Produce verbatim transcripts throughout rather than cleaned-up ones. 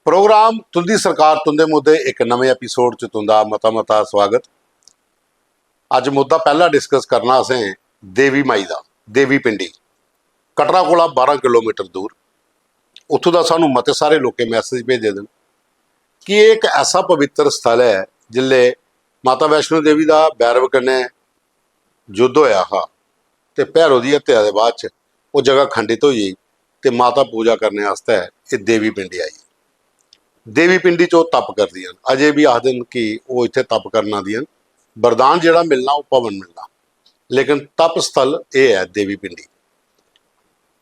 Programme तुंदी सरकार तुंदे मुद्दे इक नमें एपिसोड च तुंदा मता मता स्वागत। अज्ज मुद्दा पैह्ला डिस्कस करना असें देवी माई दा, देवी पिंडी, कटरा कोला बारां किलोमीटर दूर। उत्थूं दा सानू मते सारे लोकें मैसेज भेजे दे न कि एह् इक ऐसा पवित्र स्थल ऐ, जिल्लै माता वैष्णो देवी दा भैरव कन्नै युद्ध होया हा ते भैरव दी हत्या दे बाद च ओह् जगह खंडित होई गेई ते माता पूजा करने आस्तै एह् देवी पिंडी आई। देवी पिंडी च ओह् तप करदियां न, अजें बी आखदे न कि ओह् इत्थै तप करन आंदियां न। वरदान जेह्ड़ा मिलना ओह् भवन मिलना, लेकिन तप स्थल एह् ऐ देवी पिंडी।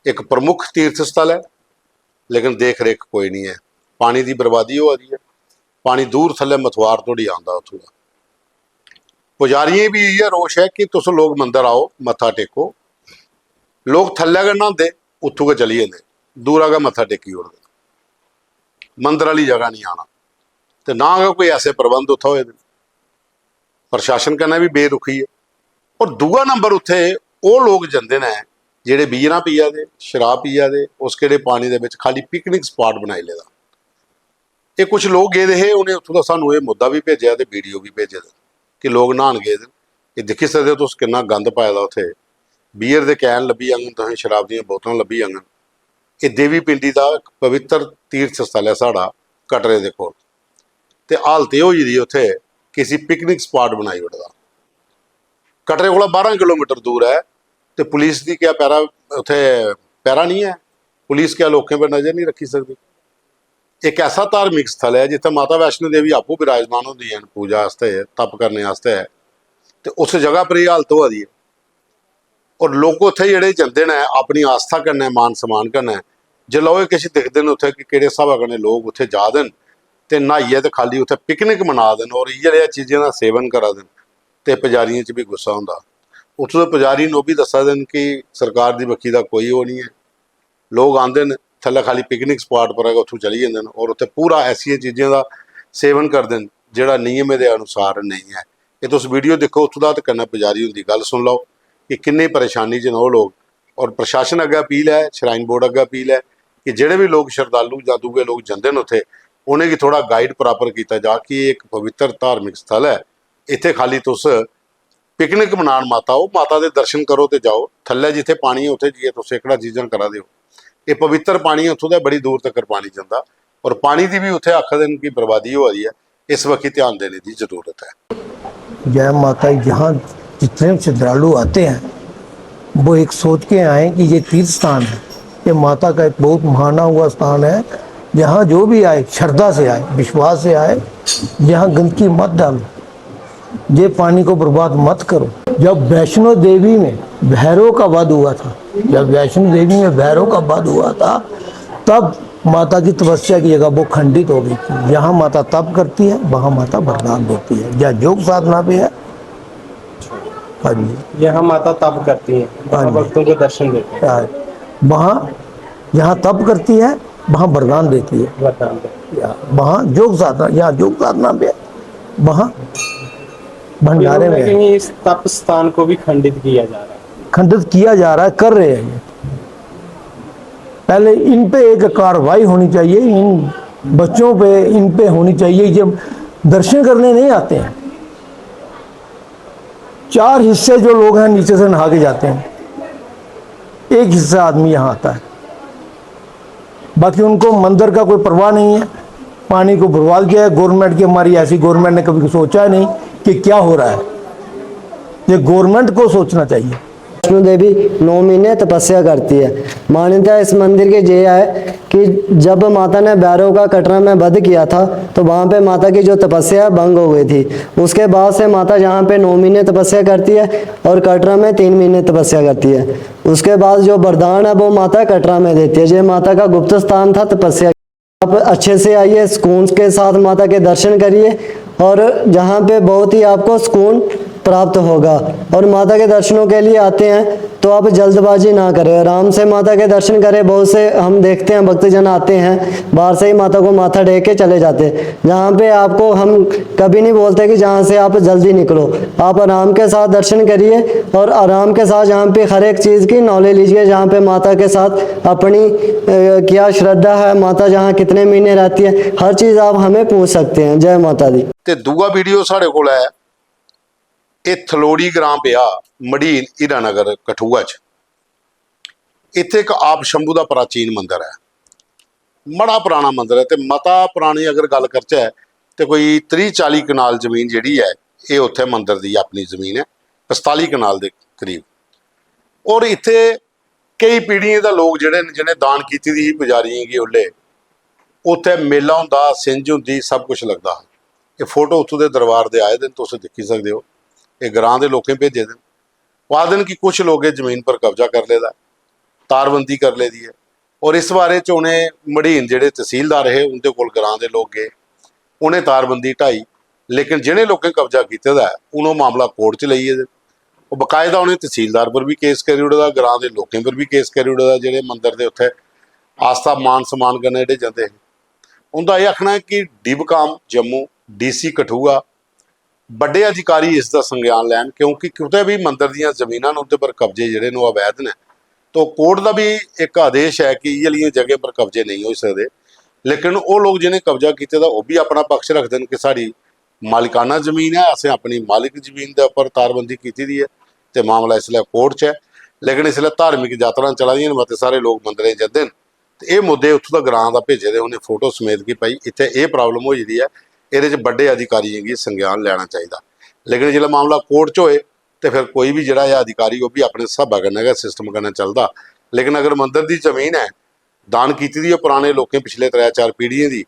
इक प्रमुख तीर्थ स्थल ऐ, लेकिन देख रेख कोई निं ऐ। पानी दी बर्बादी होआ दी ऐ, पानी दूर थल्लै मथुआर धोड़ी आंदा उत्थूं दा। पुजारियें बी इ'यै रोश ऐ कि तुस लोक मंदर आओ, मत्था टेको। लोक थल्लै गै न्हांदे, उत्थूं गै चली जंदे, दूरा गै मत्था टेकी ओड़दे। मंदर आह्ली जगह निं आना, ते ना गै कोई ऐसे प्रबंध उत्थै होए दे। प्रशासन कन्नै बी बेरुखी ऐ। और दूआ नंबर उत्थै ओह् लोक जंदे न जेह्ड़े बीयरां पिया दे, शराब पिया दे, उस केह्ड़े पानी दे बिच खाली पिकनिक स्पाट बनाई लेदा। एह् कुछ लोक गेदे हे, उ'नें उत्थूं दा सानू एह् मुद्दा बी भेजेआ ते वीडियो बी भेजे दे कि लोक न्हान गेदे न। एह् दिक्खी सकदे ओ तुस किन्ना गंद पाए दा उत्थै। बीयर दे कैन लब्भी जाङन तुसें, शराब दियां बोतलां लब्भी जाङन। एह् देवी पिंडी दा इक पवित्र तीर्थ स्थल ऐ साढ़ा कटरे दे कोल। ते हालत एह् होई दी उत्थै कि इसी पिकनिक स्पाट बनाई ओड़े दा। कटरे कोला बारां किलोमीटर दूर ऐ, ते पुलिस दी क्या पैरा, उत्थै पैरा निं ऐ? पुलिस क्या लोकें पर नजर निं रक्खी सकदी? इक ऐसा धार्मिक स्थल ऐ जित्थै माता वैष्णो देवी आपूं विराजमान होंदियां न पूजा आस्तै, तप करने आस्तै, ते उस जगह पर एह् हालत होआ दी ऐ। और लोक उत्थै जेह्ड़े जंदे न अपनी आस्था कन्नै, मान सम्मान कन्नै, जिसलै ओह् किश दिखदे न उत्थै कि केह्ड़े स्हाबै कन्नै लोक उत्थै जा दे न, ते न्हाइयै ते खाली उत्थै पिकनिक मना दे न और इ'यै जेहियां चीजें दा सेवन करा दे न, ते पुजारियें च बी गुस्सा होंदा। उत्थूं दे पुजारी न, ओह् बी दस्सा दे न कि सरकार दी बक्खी दा कोई ओह् निं ऐ। लोक आंदे न, थल्लै खाली पिकनिक स्पाट पर गै उत्थूं चली जंदे न और उत्थै पूरा ऐसियें चीजें दा सेवन करदे न जेह्ड़ा नियमें दे अनुसार नेईं ऐ। एह् तुस वीडियो दिक्खो उत्थूं दा ते कन्नै पुजारी हुंदी गल्ल सुन लैओ कि किन्नी परेशानी च न ओह् लोक। और प्रशासन अग्गें अपील ऐ, श्राइन बोर्ड अग्गें अपील ऐ कि जेह्ड़े बी लोक शरधालु जां दूए लोक जंदे न उत्थै, उ'नेंगी थोह्ड़ा गाइड प्रापर कीता जा कि एह् इक पवित्र धार्मिक स्थल ऐ, इत्थै खाली तुस पिकनिक मनान मत आओ, माता दे दर्शन करो ते जाओ। थल्लै जित्थै पानी ऐ उत्थै जाइयै तुस एह्कड़ा चीजां करा दे ओ। एह् पवित्र पानी ऐ, उत्थूं दा बड़ी दूर तक्कर पानी जंदा और पानी दी बी उत्थै आखा दे न कि बर्बादी होआ दी ऐ, इस बक्खी ध्यान देने दी जरूरत ऐ। जय माता दी। जहाँ जितने भी श्रद्धालु आते हैं, वो एक सोच के आए कि ये तीर्थ स्थान है, ये माता का एक बहुत माना हुआ स्थान है। जहाँ जो भी आए, श्रद्धा से आए, विश्वास से आए, यहाँ गंदगी मत डालो, ये पानी को बर्बाद मत करो। जब वैष्णो देवी में भैरव का वध हुआ था, जब वैष्णो देवी में भैरव का वध हुआ था, तब माता की तपस्या की जगह वो खंडित हो गई थी। जहाँ माता तप करती है, वहाँ माता वरदान देती है। या योग साधना पे है। हाँ जी। यहाँ माता तप करती है, वहाँ हाँ जी। भक्तों को दर्शन देती है। हाँ, वहाँ जहाँ तप करती है, वहाँ वरदान देती है। वरदान देती है। या वहाँ योग साधना, यहाँ योग साधना पे है, वहाँ भंडारे कहीं ना में है। कहीं इस तप स्थान को भी खंडित किया जा रहा है। खंडित किया जा रहा है, कर रहे हैं ये। पहले इन पे एक कार्रवाई होनी चाहिए, इन बच्चों पे, इन पे होनी चाहिए। ये दर्शन करने नहीं आते हैं। चार हिस्से जो लोग हैं नीचे से नहा के जाते हैं, एक हिस्सा आदमी यहाँ आता है। बाकी उनको मंदिर का कोई परवाह नहीं है। पानी को बर्बाद किया है गवर्नमेंट की। हमारी ऐसी गवर्नमेंट ने कभी सोचा नहीं कि क्या हो रहा है। ये गवर्नमेंट को सोचना चाहिए। वैष्णो देवी नौ महीने तपस्या करती है। मान्यता इस मंदिर की ये है कि जब माता ने भैरव का कटरा में वध किया था, तो वहाँ पे माता की जो तपस्या है, भंग हो गई थी। उसके बाद से माता यहाँ पे नौ महीने तपस्या करती है और कटरा में तीन महीने तपस्या करती है। उसके बाद जो वरदान है, वो माता कटरा में देती है। ये माता का गुप्त स्थान था तपस्या। आप अच्छे से आइए, सुकून के साथ माता के दर्शन करिए और जहाँ पे बहुत ही आपको सुकून प्राप्त होगा। और माता के दर्शनों के लिए आते हैं तो आप जल्दबाजी ना करें, आराम से माता के दर्शन करें। बहुत से हम देखते हैं, भक्तजन आते हैं, बाहर से ही माता को माथा टेक के चले जाते हैं। जहाँ पे आपको हम कभी नहीं बोलते कि जहाँ से आप जल्दी निकलो, आप आराम के साथ दर्शन करिए और आराम के साथ यहाँ पे हर एक चीज़ की नॉलेज लीजिए। जहाँ पे माता के साथ अपनी अ, क्या श्रद्धा है, माता जहाँ कितने महीने रहती है, हर चीज़ आप हमें पूछ सकते हैं। जय माता दी। ਤੇ ਦੂਆ ਵੀਡੀਓ ਸਾਡੇ ਕੋਲ ਹੈ ਇਹ ਥਲੋੜੀ ਗ੍ਰਾਮ ਪਿਆ, ਮੜੀਨ ਹੀਰਾਨਗਰ ਕਠੂਆ ਚ। ਇੱਥੇ ਇੱਕ ਆਪ ਸ਼ੰਭੂ ਦਾ ਪ੍ਰਾਚੀਨ ਮੰਦਿਰ ਹੈ। ਮੜਾ ਪੁਰਾਣਾ ਮੰਦਿਰ ਹੈ ਤੇ ਮਤਾ ਪੁਰਾਣੀ ਅਗਰ ਗੱਲ ਕਰਚੇ ਤੇ ਕੋਈ ਤੀਹ ਚਾਲੀ ਕਨਾਲ ਜ਼ਮੀਨ ਜਿਹੜੀ ਹੈ, ਇਹ ਉੱਥੇ ਮੰਦਿਰ ਦੀ ਆਪਣੀ ਜ਼ਮੀਨ ਹੈ, ਪੰਤਾਲੀ ਕਨਾਲ ਦੇ ਕਰੀਬ। ਔਰ ਇੱਥੇ ਕਈ ਪੀੜ੍ਹੀਆਂ ਦਾ ਲੋਕ ਜਿਹੜੇ ਨੇ, ਜਿਹਨੇ ਦਾਨ ਕੀਤੀ ਦੀ ਸੀ ਪੁਜਾਰੀਆਂ गी उसलै, ਉੱਥੇ ਮੇਲਾ ਹੁੰਦਾ, सिंझ ਹੁੰਦੀ, सब कुछ लगदा। ਇਹ ਫੋਟੋ ਉੱਥੋਂ ਦੇ ਦਰਬਾਰ ਦੇ ਆਏ ਦਿਨ ਤੁਸੀਂ ਦੇਖੀ ਸਕਦੇ ਹੋ। ਇਹ ਗ੍ਰਾਮ ਦੇ ਲੋਕਾਂ ਭੇਜੇ ਦੇ। ਉਹ ਆਖਦੇ ਨੇ ਕਿ ਕੁਝ ਲੋਕ ਇਹ ਜ਼ਮੀਨ ਪਰ ਕਬਜ਼ਾ ਕਰ ਲੇਦਾ, ਤਾਰਬੰਦੀ ਕਰ ਲੇਦੀ ਹੈ। ਔਰ ਇਸ ਬਾਰੇ ਚ ਉਹਨੇ ਮੜੀਨ ਜਿਹੜੇ ਤਹਿਸੀਲਦਾਰ ਹੈ ਉਹਦੇ ਕੋਲ ਗ੍ਰਾਮ ਦੇ ਲੋਕ ਗਏ, ਉਹਨੇ ਤਾਰਬੰਦੀ ਢਾਈ। ਲੇਕਿਨ ਜਿਹੜੇ ਲੋਕਾਂ ਕਬਜ਼ਾ ਕੀਤੇ ਦਾ ਹੈ, ਉਹਨੋਂ ਮਾਮਲਾ ਕੋਰਟ ਚ ਲਈਏ। ਉਹ ਬਕਾਇਦਾ ਉਹਨੇ ਤਹਿਸੀਲਦਾਰ ਪਰ ਵੀ ਕੇਸ ਕਰੀ ਉੜਦਾ, ਗ੍ਰਾਮ ਦੇ ਲੋਕਾਂ ਪਰ ਵੀ ਕੇਸ ਕਰੀ ਉੜਦਾ, ਜਿਹੜੇ ਮੰਦਿਰ ਦੇ ਉੱਥੇ ਆਸਥਾ ਮਾਨ ਸਨਮਾਨ ਕਰਨੇ ਜਿਹੜੇ ਜਾਂਦੇ ਹੈ। ਉਹਦਾ ਇਹ ਆਖਣਾ ਹੈ ਕਿ ਡਿਬਕਾਮ ਜੰਮੂ, ਡੀਸੀ ਕਠੂਆ, ਵੱਡੇ ਅਧਿਕਾਰੀ ਇਸ ਦਾ ਸੰਗਿਆਨ ਲੈਣ, ਕਿਉਂਕਿ ਕਿਤੇ ਵੀ ਮੰਦਿਰ ਦੀਆਂ ਜ਼ਮੀਨਾਂ ਨੂੰ ਉਹਦੇ ਪਰ ਕਬਜ਼ੇ ਜਿਹੜੇ ਨੇ ਉਹ ਅਵੈਧ ਨੇ। ਤੋ ਕੋਰਟ ਦਾ ਵੀ ਇੱਕ ਆਦੇਸ਼ ਹੈ ਕਿ ਇਹ ਵਾਲੀਆਂ ਜਗ੍ਹਾ ਪਰ ਕਬਜ਼ੇ ਨਹੀਂ ਹੋ ਸਕਦੇ। ਲੇਕਿਨ ਉਹ ਲੋਕ ਜਿਹਨੇ ਕਬਜ਼ਾ ਕੀਤੇ ਦਾ ਉਹ ਵੀ ਆਪਣਾ ਪੱਖ ਰੱਖਦੇ ਨੇ ਕਿ ਸਾਡੀ ਮਾਲਕਾਨਾ ਜ਼ਮੀਨ ਹੈ, ਅਸੀਂ ਆਪਣੀ ਮਾਲਿਕ ਜ਼ਮੀਨ ਦੇ ਉੱਪਰ ਤਾਰਬੰਦੀ ਕੀਤੀ ਦੀ ਹੈ। ਤੇ ਮਾਮਲਾ ਇਸ ਲਈ ਕੋਰਟ 'ਚ ਹੈ। ਲੇਕਿਨ ਇਸ ਲਈ ਧਾਰਮਿਕ ਯਾਤਰਾ ਚਲਾ ਰਹੀਆਂ ਨੇ, ਮਤੇ ਸਾਰੇ ਲੋਕ ਮੰਦਿਰਾਂ 'ਚ ਜਾਂਦੇ ਨੇ। ਤੇ ਇਹ ਮੁੱਦੇ ਉੱਥੋਂ ਦਾ ਗ੍ਰਾਮ ਦਾ ਭੇਜੇ ਦੇ ਉਹਨੇ ਫੋਟੋ ਸਮੇਤ ਕਿ ਭਾਈ ਇੱਥੇ ਇਹ ਪ੍ਰੋਬਲਮ ਹੋ ਜਾਂਦੀ ਹੈ, ਇਹਦੇ 'ਚ ਵੱਡੇ ਅਧਿਕਾਰੀਆਂ गी संज्ञान लेना चाहिए। लेकिन जिसलै मामला कोर्ट च होए ते फिर कोई बी जेह्ड़ा ऐ अधिकारी ओह् बी अपने स्हाबा कन्नै गै सिस्टम कन्नै चलदा। लेकिन अगर मंदर दी जमीन ऐ, दान कीती दी ऐ पुराने लोकें पिछले त्रै चार पीढ़ियें दी,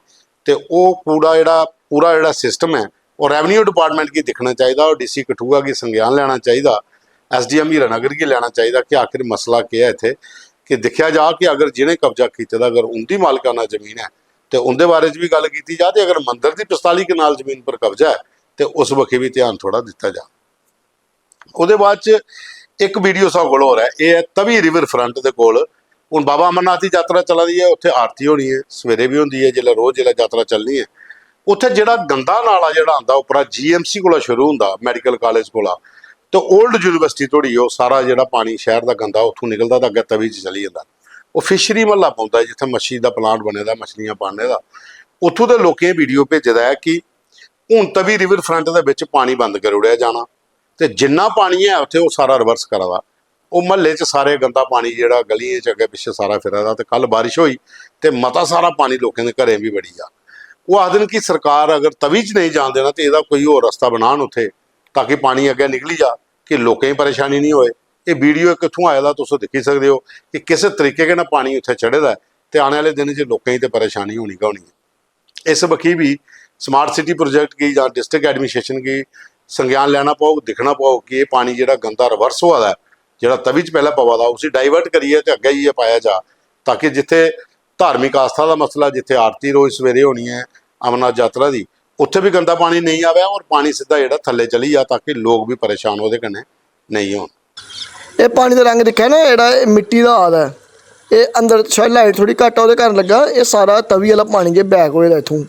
ते ओह् पूरा जेह्ड़ा पूरा जेह्ड़ा सिस्टम ऐ ओह् रेवेन्यू डिपार्टमेंट गी दिक्खना चाहिदा और डीसी कठुआ गी संज्ञान लैना चाहिदा, एसडीएम हीरानगर गी लैना चाहिदा कि आखिर मसला केह् ऐ इत्थै, कि दिक्खेआ जा कि अगर जि'नें कब्जा कीते दा अगर उं'दी मालकाना जमीन ऐ ते उं'दे बारे च बी गल्ल कीती जा, ते अगर मंदर दी पंजताली कनाल जमीन पर कब्जा ऐ ते उस बक्खी बी ध्यान थोह्ड़ा दित्ता जा। ओह्दे बाद च इक वीडियो साढ़े कोल होर ऐ, एह् ऐ तवी रिवर फ्रंट दे कोल। हून बाबा अमरनाथ दी यात्रा चला दी ऐ, उत्थै आरती होनी ऐ, सवेरे बी होंदी ऐ, जिसलै रोज जिसलै यात्रा चलनी ऐ। उत्थै जेह्ड़ा गंदा नाला जेह्ड़ा आंदा उप्परा जीएमसी कोला शुरू होंदा, मैडिकल कालेज कोला, ते ओल्ड यूनिवर्सिटी धोड़ी ओह् सारा जेह्ड़ा पानी शैह्र दा गंदा उत्थूं निकलदा ते अग्गें तवी च चली जंदा। ओह् फिशरी म्हल्ला पौंदा ऐ जित्थै मच्छी दा प्लांट बने दा, मछलियां पालने दा। उत्थूं दे लोकें वीडियो भेजे दा ऐ कि हून तवी रिवर फ्रंट दे बिच पानी बंद करी ओड़ेआ जाना ते जिन्ना पानी ऐ उत्थै ओह् सारा रिवर्स करा दा। ओह् म्हल्ले च सारे गंदा पानी जेह्ड़ा गलियें च अग्गें पिच्छें सारा फिरा दा ते कल बारिश होई ते मता सारा पानी लोकें दे घरें बी बड़ी गेआ। ओह् आखदे न कि सरकार अगर तवी च नेईं जान देना ते एह्दा कोई होर रस्ता बनान उत्थै, ताकि पानी अग्गें निकली जा कि लोकें गी परेशानी निं होए। एह् वीडियो इक इत्थूं आए दा, तुस दिक्खी सकदे ओ कि किस तरीके कन्नै पानी उत्थै चढ़े दा ऐ ते आने आह्ले दिनें च लोकें गी ते परेशानी होनी गै होनी ऐ। इस बक्खी बी स्मार्ट सिटी प्रोजेक्ट गी जां डिस्ट्रिक्ट एडमिनिस्ट्रेशन गी संज्ञान लैना पौग, दिक्खना पौग कि एह् पानी जेह्ड़ा गंदा रिवर्स होआ दा ऐ, जेह्ड़ा तवी च पैह्लें पवा दा, उसी डाइवर्ट करियै ते अग्गें जाइयै पाया जा, ताकि जित्थै धार्मिक आस्था दा मसला, जित्थै आरती रोज सवेरे होनी ऐ अमरनाथ यात्रा दी, उत्थै बी गंदा पानी नेईं आवै और पानी सिद्धा जेह्ड़ा थल्ले चली जा, ताकि लोक बी परेशान ओह्दे कन्नै नेईं होन। एह् पानी दा रंग दिक्खेआ ना, जेह्ड़ा एह् मिट्टी दा आ दा ऐ, एह् अंदर शायद लाइट थोह्ड़ी घट्ट ऐ, ओह्दे कारण लग्गा दा। एह् सारा तवी आह्ला पानी गै बैक होए दा इत्थूं।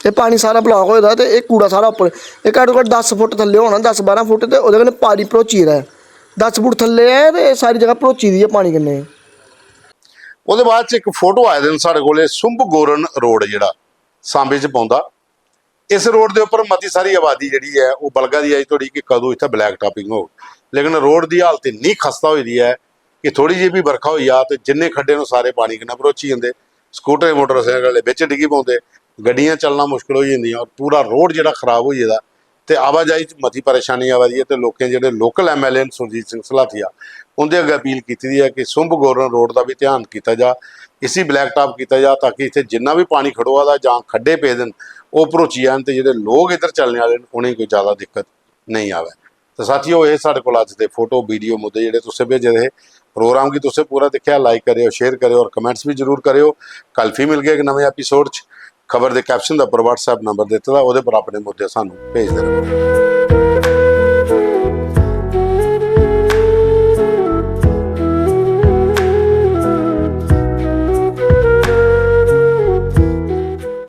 एह् पानी सारा ब्लाक होए दा ते एह् कूड़ा सारा उप्पर, एह् घट्ट कोला घट्ट दस फुट थल्ले होना, दस बारां फुट, ते ओह्दे कन्नै पानी भरोची गेदा ऐ। दस फुट थल्ले ऐ ते एह् सारी जगह भरोची दी ऐ पानी कन्नै। ओह्दे बाद च इक फोटो आए दे न साढ़े कोल, एह् सुंभ गोरन रोड जेह्ड़ा सांबे च पौंदा। इस रोड दे उप्पर मती सारी आबादी जेह्ड़ी ऐ ओह् बलगा दी अजें धोड़ी कि कदूं इत्थै ब्लैक टापिंग होग, लेकिन रोड दी हालत इन्नी खस्ता होई दी ऐ कि थोह्ड़ी जेही बी बरखा होई जा ते जिन्ने खड्डे न ओह् सारे पानी कन्नै भरोची जंदे। स्कूटर मोटरसाइकल आह्ले बिच डिग्गी पौंदे, गड्डियां चलना मुश्कल होई जंदियां और पूरा रोड जेह्ड़ा खराब होई गेदा। ते आवाजाही च मती परेशानी आवा दी ऐ ते लोकें जेह्ड़े लोकल एमएलए न सुरजीत सिंह सलाथिया, उं'दे अग्गें अपील कीती दी ऐ कि सुंभ गोरन रोड दा बी ध्यान कीता जा, इसी ब्लैक टाप कीता जा, ताकि इत्थै जिन्ना बी पानी खड़ोआ दा जां खड्डे पेदे न ओह् भरोची जान ते जेह्ड़े लोक इद्धर चलने आह्ले न उ'नेंगी कोई जैदा दिक्कत नेईं आवै। ते साथियो, एह् साढ़े कोल अज्ज दे फोटो, वीडियो, मुद्दे जेह्ड़े तुसें भेजे दे हे। प्रोग्राम गी तुसें पूरा दिक्खेआ, लाइक करेओ, शेयर करेओ और कमेंट्स बी जरूर करेओ। कल फ्ही मिलगे इक नमें एपिसोड च। खबर दे कैप्शन दे उप्पर WhatsApp नंबर दित्ते दा, ओह्दे पर अपने मुद्दे सानू भेजदे र'वो।